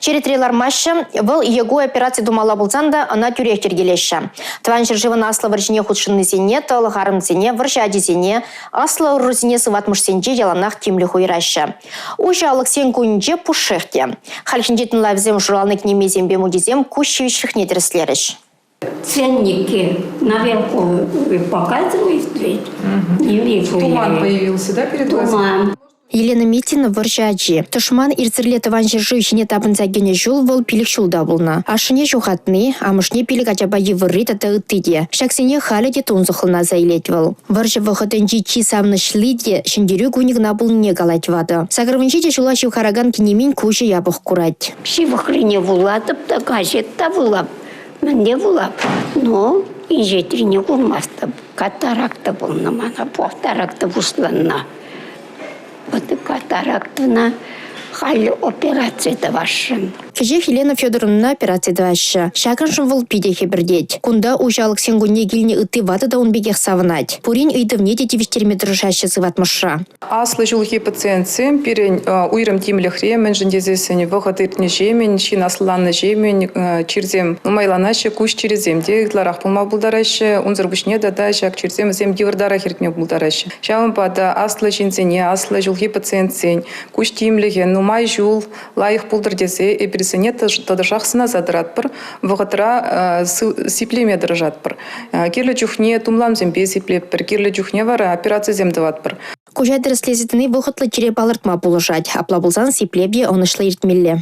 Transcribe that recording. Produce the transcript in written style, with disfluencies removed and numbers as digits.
Черетре лармаҫҫӗ, вӑл е ку операци тумалла пулсан та ӑна тӳрех йӗркелеҫҫӗ. Тӑван ҫӗршывӑн Аслӑ вӑрҫине хутшӑннисене, тӑлӑх арӑмсене, вӑрҫӑ ачисене, аслӑ ӑрусене сыватмӑшсенче яланах тимлӗх уйӑраҫҫӗ. Уҫӑ алӑксен кунӗнче пушшех те. Хальхинче тӑнлавсем шуралнӑ кинемейсемпе мучисем куҫ ҫивӗчлӗхне тӗрӗслерӗҫ. Ценники наверху показывают ведь. Не вижу Туман я. появился, да, перед глазами? Туман. Елена Митина вӑрҫӑ ачи. Тӑшман ирсӗрле тӑван ҫӗршыв ҫине тапӑнса кӗнӗ ҫул вӑл 5 ҫулта пулнӑ. Ашшӗне ҫухатни, амӑшне пилӗк ачапа йывӑрри тата ытти те. Ҫаксене халӗ те тунсӑхлӑн аса илет вӑл. Вӑрҫӑ вӑхӑтӗнчи чи савӑнӑҫли те Ҫӗнтерӳ кунӗ кӑна пулнине калать ватӑ. 87 ҫула ҫывхаракан кинемин куҫӗ япӑх курать. Ҫывӑхрине вулатӑп та, газет та вулап. Мӗнле вулап? Ну, инҫетрине курмастӑп. Катаракта пулнӑ мана, катаракта пуҫланнӑ. Вот катарактӑна халь операци тӑвасшӑн. Кӗҫех Елена Федоровнӑна операци тӑваҫҫӗ. Ҫакӑншӑн вӑл питӗ хӗпӗртет. Кунта уҫалӑхсен кунне килнӗ ытти ватӑ та ун пекех савӑнать. Пурин ыйтӑвне те тивӗҫтерме тӑрӑшаҫҫӗ сыватмӑшра. Аслӑ ҫулхи пациентсем пирӗн уйрӑм тимлӗхре, мӗншӗн тесессӗн вӑхӑт иртнӗҫемӗн, ҫын аслӑланнӑҫемӗн чирсем нумайланаҫҫӗ, куҫ чирӗсем те ытларах пулма пултараҫҫӗ. Унсӑр пуҫне тата ҫак чирсем вӗсем йывӑртарах иртме пултараҫҫӗ. Ҫавӑнпа та аслӑ ҫынсене, аслӑ ҫулхи пациентсен куҫ тимлӗхӗ нумай ҫул лайӑх пултӑр тесе эпир вӗсене тӑтӑшах сӑнаса тӑратпӑр, вӑхӑтра сиплеме тӑрӑшатпӑр. Кирлӗ чухне тумламсемпе сиплетпӗр, кирлӗ чухне вара операцисем тӑватпӑр. Куҫа тӗрӗслесе тӑни вӑхӑтлӑ чире палӑртма пулӑшать. Апла пулсан сиплев те ӑнӑҫлӑ иртмелле.